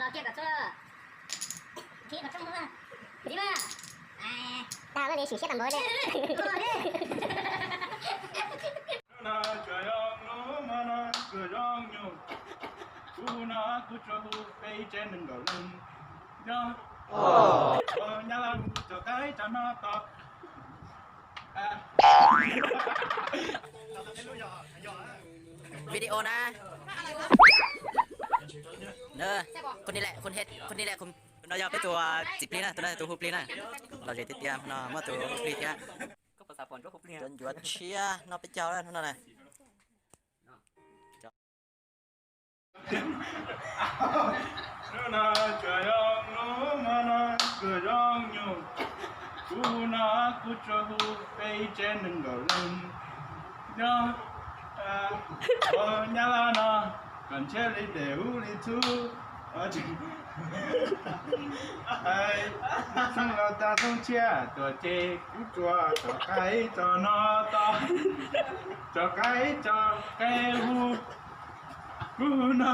Los kiag kom txhua. Thib kom tsooj ntxiv mas. Tag li sim siab tag npaum li. Kuv no kuv tsuas hu peb tsev neeg nkaum leej nyob Nyab Laj mus cov qaib cov no tos. Video na. Tus no yog peb tus txiv plig na, tus no tus hu plig na. Lom zem tiag tiag no, muaj tus hu plig thiab. Cov ncuav tshiab no peb caug hnub no na. Hnub no tsuas zoo, hnub no tsuas zoo nyuj. Kuv no kuv tsuas hu peb tsev neeg nkaum leej nyob Nyab Laj no, kom ntshe li dej hu li txhub. Xeeb laus tas xeeb tshiab tuaj ces kuv tsuas cov qaib cov no tos, cov qaib cov qe hu. Kuv no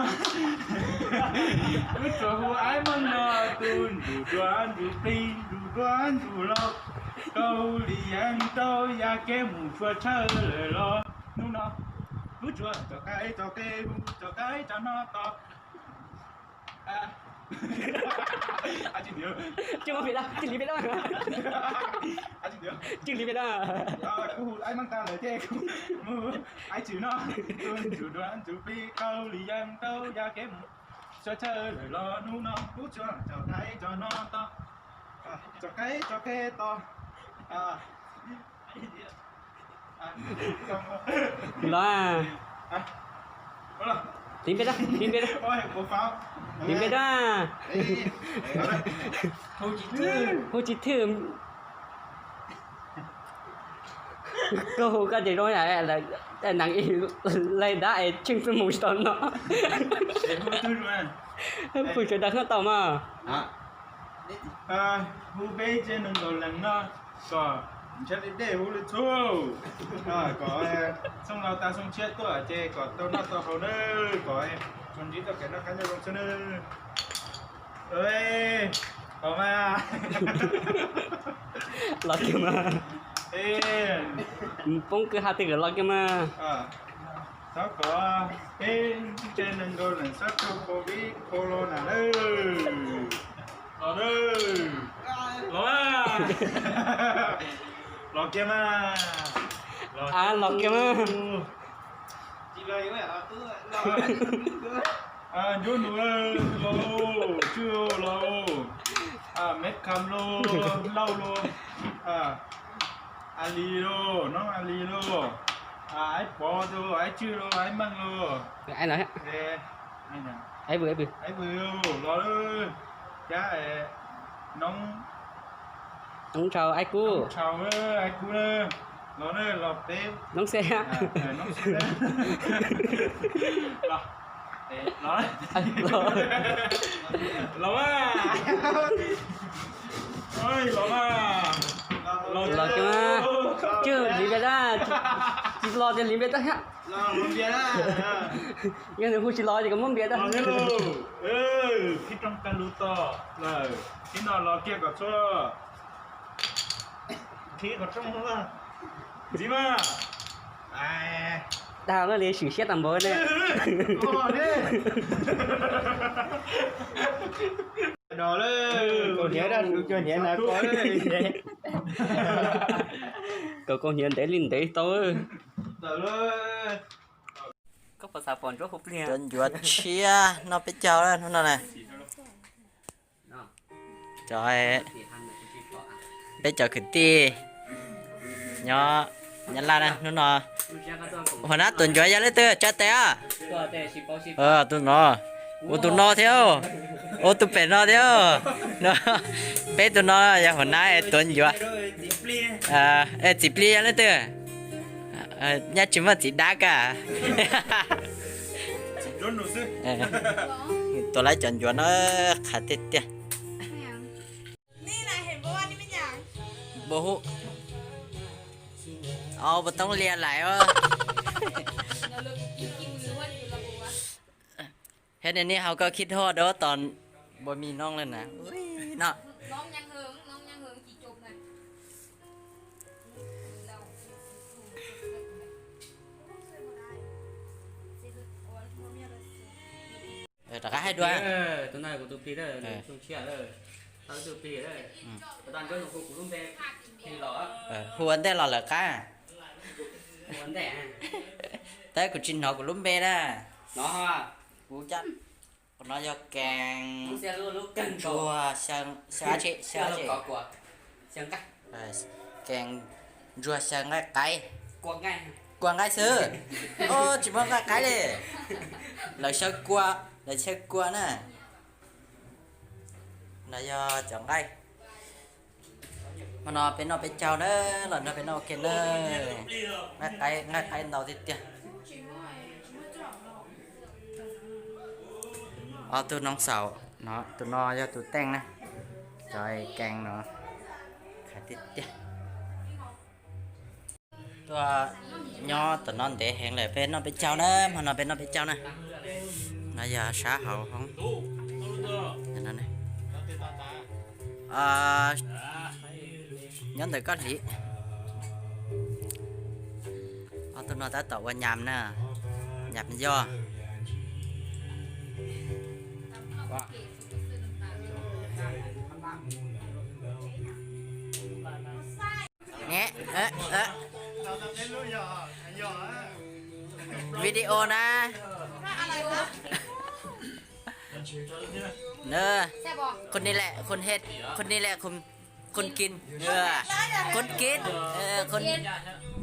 kuv tsuas hu aib meej no, tus ntsuj duav ntsuj plig ntsuj duav ntsuj laus, Kaus Lim Yeeb rau yav kev mus tshua tshawj lawm los hnub no kuv tsuas cov qaib cov qe hu, cov qaib cov no tos. Cwj li peb dab, cwj li peb dab. Kuv hu aib meej tag lawm ces kuv mus aib tswm no, tus ntsuj duav ntsuj plig Kaus Lim Yeeb rau yav kev mus tshua tshawj lawm los hnub no kuv tsuas cov qaib cov no tos, cov qaib cov qe tos. Los, tiv peb dab, tiv peb dab, tiv peb dab. Hu tsis thwj. Koj hu koj ces zoo nees ib leeg dab es tsheej pheej mus tsis tau no. Pw sawv daws hnub tau mas. Hu peb tsev neeg nkaum leej no kom ntshe li dej hu li txhub, kom xeeb laus tas xeeb tshiab tuaj ces kom tau noj tau haus nawb, kom tsuas ntsib txoj kev noj qab nyob zoo xwb nawb. Los kiag mas. Poob kwj ha twg los kiag mas. Xav kom peb tsev neeg nkaum leej xav tau covid corona nawb. Los nawb. Los mas. Los kiag mas. Los kiag mas. Ncuab nus lauj, tswj lauj, Meb Kham lauj, Lauj lauj, A Lis lauj, Noob A Lis lauj, Aib Pov lauj, Aib Tswj lauj, Aib Meej lauj, Aib Vwm, Aib Vwm los, thiab Noob, Noob Ntshaus, Aib Kub, Ntshaus, Aib Kub, los, los peb, Noob Xeb, Noob Xeb, los, los, los, los, los, tswj li npe dab, tsis los ces li npe dab thiab. Yog nws hu tsis los ces koj muab npe dab. Qhib rooj tag lus tos lawm, qhib no los kiag kom txhua. Qhib kom txhua. Ntxiv mas. Dag li swm siab tag npaum ne. Kaus hniav dab, kaus hniav na, kaus, kaus hniav ntev li ntev tau. Cov ncuav tshiab noj peb caug hnub no na. Cov, peb cov kwv tij nyob Nyab Laj na hnub no. Huas nab tuav ncuav yog leej twg tsa tes a? Tus no, ua tus no thiab. Ua tus pem no thiab. Peb tus no yog huas nab es tuav ncuav. Es txiv plig yog leej twg? Nyaj tsis muaj txiv dab ka. Tuav lawv cov ncuav no qhav tiag tiag. Au, puas toob lias lais os. Thiab nej niaj hau koj khib dhoj dab tos Npua mi noob le na. Ui, no. Rov qab hais dua. Tus no kuv tus plig, tus tshiab, tus plig. Hu ua ntej los lawm qab. Tab kuv tsis hnov kuv lub npe na. Kuv, qhov no yog kees ntsuag xyaw, xyaw dab tsi, xyaw dab tsi? Kees ntsuag xyaw nqaij qaib. Kua nqaij xwb. Tsis muaj nqaij qaib li. Lawv xyaw kua, lawv xyaw kua na. No yog cov nqaij. Hmo no peb noj peb caug na, los nrog peb noj ua ke na. Nqaij qaib, nqaij qaib ntau tiag tiag. Ob tug noog xaum no, tus no yog tus teej na. Cov kees no, khaiv tiag tiag. Tuaj nyob tom no ntev heev lawm, peb noj peb caug na, hmo no peb noj peb caug na. No yog sab hauv hoob. Nyob ntawm koj hliv. Ob tug no tab tom ua nyam na, nyam yog. Video na. คนนี้แหละ คนเฮ็ด คนนี้แหละ คน คนกิน เออ คนกิน เออ คน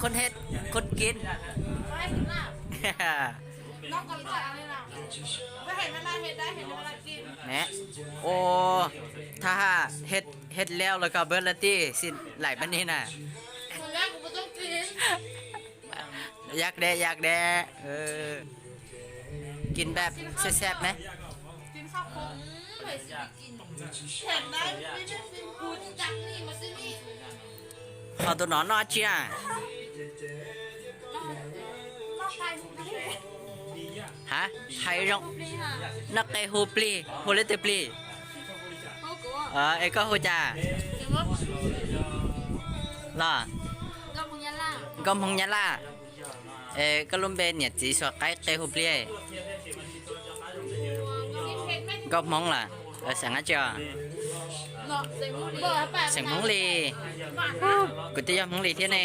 คนเฮ็ด คนกิน เนี่ย โอ้ ถ้าเฮ็ด เฮ็ดแล้ว แล้วก็เบิดละติ สิไหลบัดนี้น่ะ อยากแดะ อยากแดะ เออ กินแบบแซ่บๆไหม Ho tus no noj tsi na? Hais zoo, noj qe hu plig, hu li twg plig? Es koj hu cas? Los, nkauj hmoob nyab laj. Es koj lub npe niam txiv xuas qaib qe hu plig. Nkauj hmoob los xeem dab tsi os? Xeem hmoob li. Kuv twb yog hmoob li thiab ne.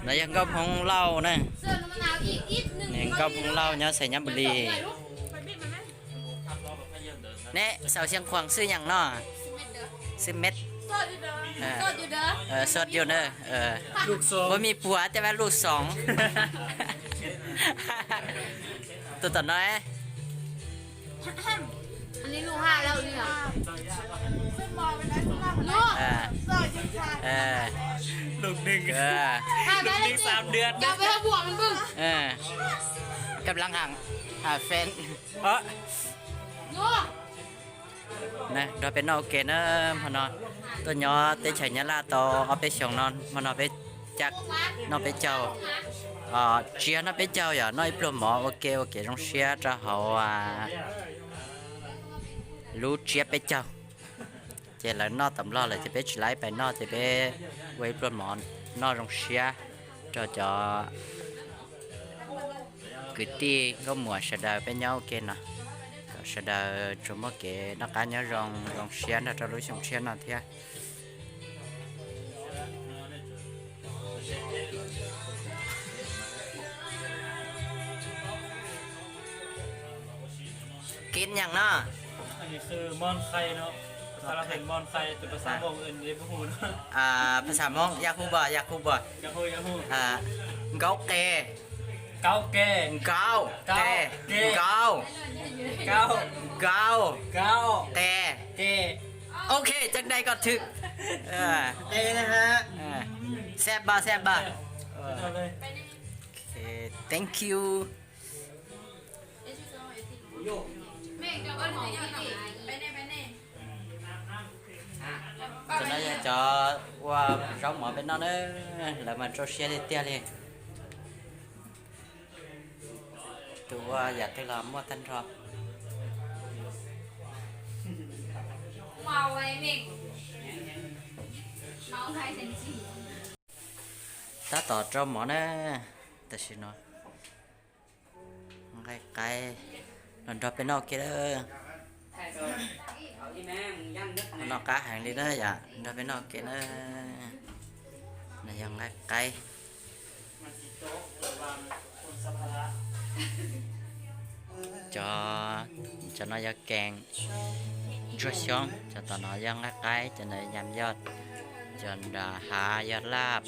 No yog nkauj hmoob Lauj na. Nkauj hmoob Lauj nyob Xais Nyab Npus Lis. Neb xaus Xeev Khuam xwb yeem no? Xwb meb. Xwb yus na. Ua me puas tej vaj luj xoom. Tus tom no. Lub neej, lub neej xam dwb. Kab lab ham, ham feeb. Nrog peb noj ua ke na, hmo no tuaj nyob teb chaws Nyab Laj tau ob peb xyoos no, hmo no peb cab noj peb caug, tsis yog noj peb caug, yog noj ib pluag mov ua ke ua kev zoo siab rau hauv lub tsiab peb caug. Ces lawv noj tau nplog lawm ces peb tsis laib pais noj ces peb ua ib pluag mov noj zoo siab rau cov kwv tij nkauj muam sawv daws peb nyob ua ke no, kom sawv daws tsuas muaj kev noj qab nyob zoo, zoo siab nrog rau lub xyoo tshiab no thiab. Kib nyeem no. Phas xas Hmoob, yaj hu npog, yaj hu npog. Nkaub qe. Nkaub qe. Nkaub qe. Ok, cov dai koj thwm. Xab npaj, xab npaj. Thank you. Cov no yog cov ua zaub mov peb noj na, lawv mas rau siab tiag tiag li. Tus ua yam twg los muaj tag nrho. Tab tom rau mov na, tam sim no nqaij qaib los nrog peb noj ua ke na. Noj qab heev li na yom, nrog peb noj ua ke na. No yog nqaij qaib. Cov, cov no yog kees ntsuag xyoob, cov tom no yog nqaij qaib, cov ntawd yam yog, cov nram hav yog laj,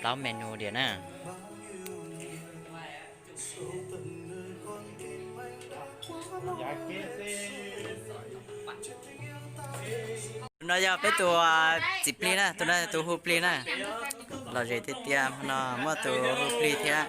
plaub menu diam na. Tus no yog peb tus txiv plig na, tus no tus hu plig na. Lom zem tiag tiag, no muaj tus hu plig thiab.